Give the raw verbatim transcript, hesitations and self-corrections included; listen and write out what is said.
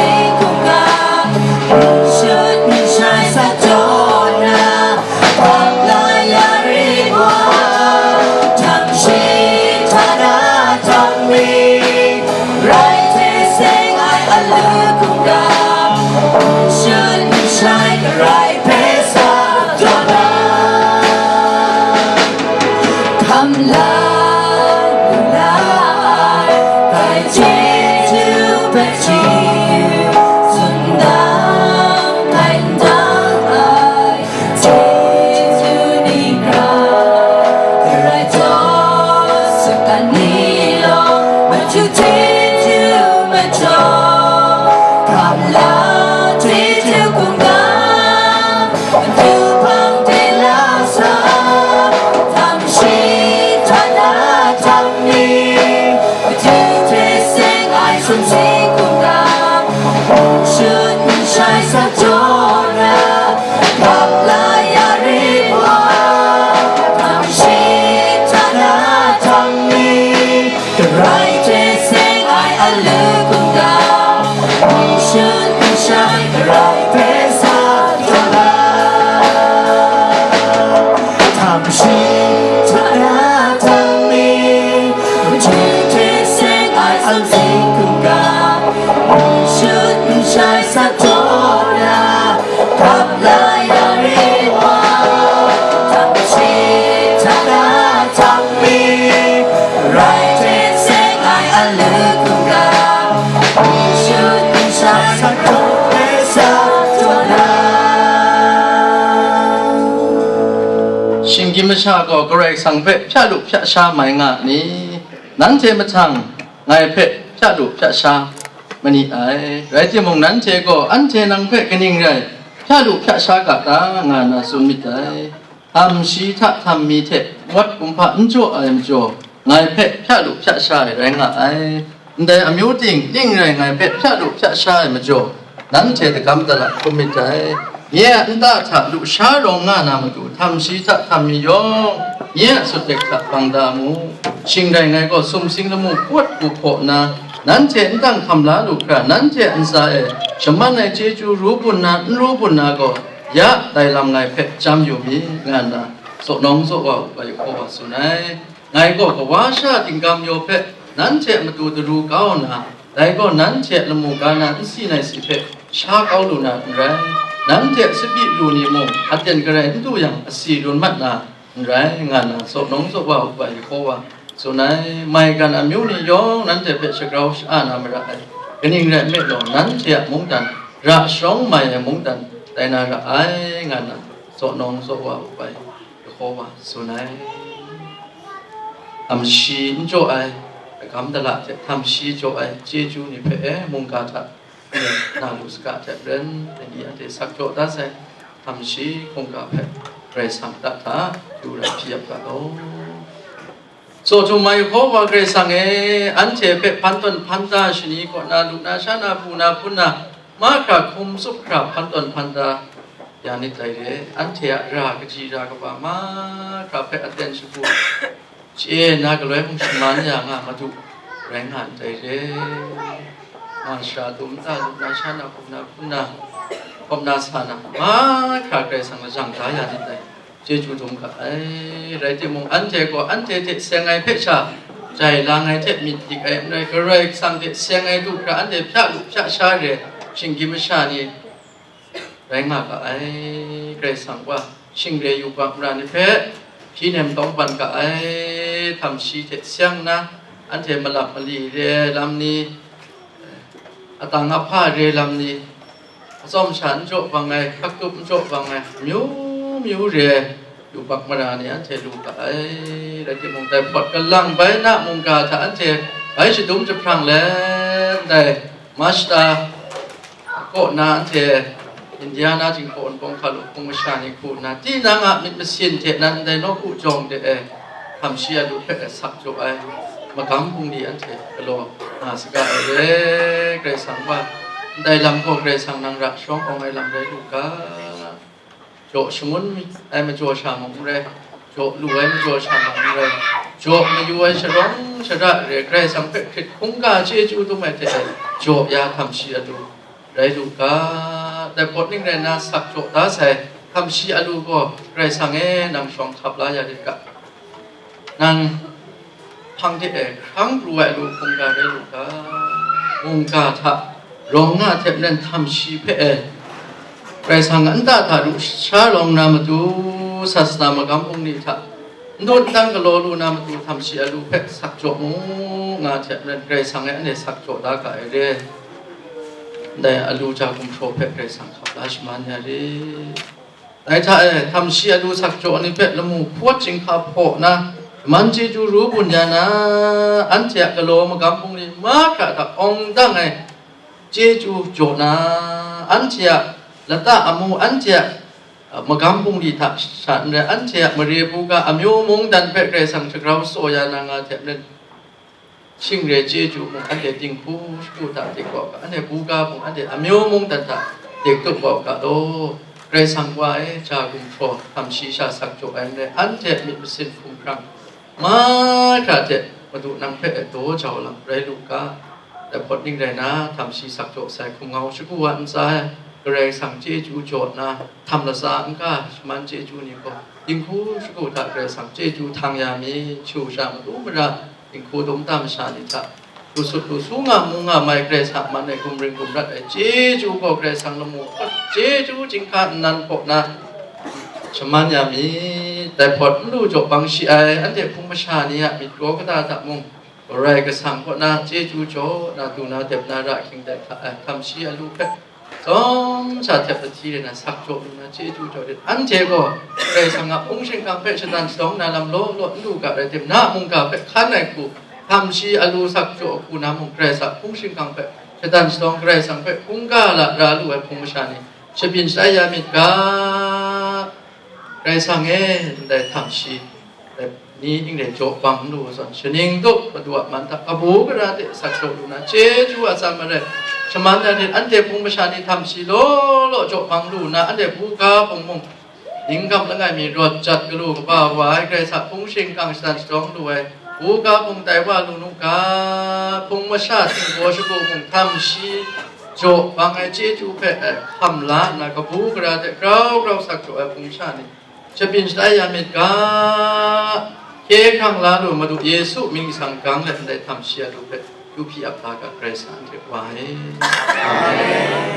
Hkungga, n shut n shai sa jaw na, hpang la ya rit wa, htam shi hta na htam mi, rai hte seng ai alu hkungga, n shut n shai garai hpe sa jaw na. Hkam la lu la ai, dai chyeju hpe chyu, tsun dang dai ndang ai, chyeju ni hkra, karai taw sagan ni law, maju chyeju majaw, hkam la chyeju hkungga, Madu hpang de la sa, htam shi hta na htam ni, Madu hte seng ai sumsing hkungga, n shut n shai sa jaw na, hkap la ya rit wa, htam shi hta na htam ni, Karai hte seng ai alu hkungga, n shut n shai garai hpe sa jaw la. Htam shi hta na htam mi, Madu hte seng ai sumsing hkungga, n shut n shai sa jaw na. Hkap la ya rit wa, htam shi hta na htam mi, rai hte seng ai alu hkungga, n shut n shai sa jaw na. Shinggyim masha gaw Karai Kasang hpe hpya lu hpya sha mai nga ni? Nanhte mahtang ngai hpe hpya lu hpya sha ma ni ai. Rai timung, nanhte gaw, "Anhte nang hpe kaning rai hpya lu hpya sha ga ta?" nga nna tsun myit dai. Htam shi hta htam mi hte wat kumhpa n jaw ai majaw, ngai hpe hpya lu hpya sha ai rai nga ai. Ndai amyu ting ning rai ngai hpe hpya lu hpya sha ai majaw, nanhte dagam dala hkrum myit dai. Nye a nta hta lusha rawng nga na matu, htam shi hta htam mi yawng, nye a sut lek hta bang da mu. Shing rai ngai gaw sumsing lamu kawt bu hkaw nna, nanhte n dang hkam la lu hkra, nanhte a ntsa e shaman ai chyeju ru bun na, n ru bun na gaw, ya dai lam ngai hpe chyam yu mi, nga nna tsaw nawng tsaw wa u ga Yehova tsun ai. Ngai gaw kawa sha dinggam yaw hpe nanhte a matu daru kau nna, dai gaw nanhte a lamu ga na nsi nai si hpe sha kau lu na n rai. Nanhte a tsabyi lu ni mung aten garai n du yang, asi run mat na n rai, nga nna tsaw nawng tsaw wa u ga Yehova tsun ai. Maigan amyu ni yawng nanhte hpe shagrau sha-a na mara ai, kaning rai nme law, nanhte a mungdan, ra sharawng mai ai mungdan tai na ra ai, nga nna tsaw nawng tsaw wa u ga Yehova tsun ai. Htam shi n jaw ai, dagam dala hte htam shi jaw ai chyeju ni hpe e mungga hta na lu saga hte maren, dai ni anhte sak jaw da sai, htam shi hkungga hpe Karai Kasang hta hta du ra hpyi ap ga law. Tsaw htum ai Yehova Karai Kasang e, anhte hpe hpan tawn hpan da shani kaw na, lu na, sha na, bu na, hpun na, mahkra hkum tsup hkra hpan tawn hpan da ya nit dai re. Anhte a ra kaji ra kaba mahkra hpe aten shagu chye nna galoi hpung shaman ya nga Madu rai nga ndai re. Nga shara dum nta, lu na, sha na, hkum na, hpun na, hkawm na, sa na, mahkra Karai Kasang lajang da ya nit dai. Chyeju dum ga ai. Rai timung, anhte gaw anhte hte seng ai hpe sha, jai lang ai hte myit dik ai n rai, Karai Kasang hte seng ai du hkra anhte hpya lu hpya sha re, shinggyim masha ni rai nga ga ai. Karai Kasang wa, shing re yubak mara ni hpe hpyi nem tawng ban ga ai. Htam shi hte seng nna, anhte malap mali re lam ni, atang ahpa re lam ni, atsawm sha n jaw bang ai, hkaktup n jaw bang ai, amyu myu re yubak mara ni anhte lu ga ai. Rai timung, dai hpawt kalang bai na mungga hta anhte bai shadum jahprang let, ndai Mashta kaw na anhte Indiana Jinghpaw Wunpawng hkalup hpung masha ni hku nna, tinang a myit masin hte nan ndai nawku jawng de e, htam shi a lu hpe sak jaw ai, magam bungli anhte galaw nga saga ai re. Karai Kasang wa, ndai lam gaw Karai Kasang nang ra sharawng awng ai lam rai lu ga. Jaw shangun ai majaw sha mung n rai, jaw lu ai majaw sha mung n rai, jaw mayu ai sharawng shara re, Karai Kasang hpe hkrit hkungga chyeju dum ai hte jaw ya htam shi a lu rai lu ga, dai pawt ning rai nna sak jaw da sai htam shi alu gaw, Karai Kasang e, nang shawng hkap la ya rit ga, nang hpang de e hkrang pru ai alu hkungga rai lu ga, mungga hta rawng nga hte maren htam shi hpe e, Karai Kasang a nta hta ru sha rawng na matu, sasana magam bungli hta n dun n dang galaw lu na matu htam shi alu hpe sak jaw mu, nga hte maren Karai Kasang e anhte sak jaw da ga ai re. Ndai alu ja gumhpraw hpe Karai Kasang hkap la shaman ya re. Dai hta e, htam shi alu sak jaw ni hpe lamu hpawt chyinghka hpaw na, shaman chyeju ru bun ya na, anhte a galaw magam bungli mahkra hta awng dang ai chyeju jaw na, anhte a lata amu, anhte a magam bungli hta sha n rai, anhte a mare buga amyu mungdan hpe Karai Kasang shagrau tsaw ya na nga hte maren, shing re chyeju mung, anhte dinghku shagu hta dik kau ga, anhte buga mung, anhte amyu mungdan hta dik tup kau ga law. Karai Kasang wa e, ja gumhpraw htam shi sha sak jaw ai n rai, anhte myit masin hkumhkrang mahkra hte Madu nang hpe daw jau lam rai lu ga, dai hpawt ning rai na, htam shi sak jaw sai hkum ngau shagu wa ntsa e, Karai Kasang chyeju jaw na, htam latsa n-ga shaman chyeju ni gaw, dinghku shagu hta Karai Kasang chyeju htang ya mi, shu sha matu mara, dinghku dum ta masha ni hta, lu sut lu su nga mu nga mai Karai Kasang man e gumring gumrat ai chyeju gaw Karai Kasang lamu chyeju chyinghka nnan hpaw na shaman ya mi, dai hpawt n lu jaw bang shi ai, anhte hpung masha ni a myit kraw kata hta mung, Karai Kasang kaw na chyeju jaw na, du na, dep na, ra hkying dai hta ai htam shi alu hpe, tsawm sha htep lahti re na, sak jaw lu na, chyeju jaw rit. Anhte gaw Karai Kasang a hpung shingkang hpe shatan shadawng na lam law law n lu ga rai tim, na mungga hpe hkan ai hku, htam shi alu sak jaw hku na mung, Karai Kasang hpung shingkang hpe shatan shadawng, Karai Kasang hpe hkungga la ra lu ai hpung masha ni, shabyin shatai ya myit ga, Karai Kasang e, ndai htam shi ni ning rai jaw bang lu zawn, shaning tup Madu a man hta kabu gara de sak jaw lu na, chyeju a tsan marai, shaman ai rit, anhte hpung masha ni htam shi law law jaw bang lu na, anhte buga hpung mung, Ningkam langai mi rawt jat galu kaba wa ai Karai Kasang hpung shingkang shatan shadawng lu ai, buga hpung tai wa lu nu ga, hpung masha htinggaw shagu hpung htam shi jaw bang ai chyeju hpe, eh, hkam la nna, kabu gara hte grau grau sak jaw ai hpung sha ni, shabyin shatai ya myit ga, hkye hkrang la lu Madu Yesu mying sang gang let ndai htam shi a lu hpe, yu hpyi ap la ga, Karai Kasang hte wa e. Amen.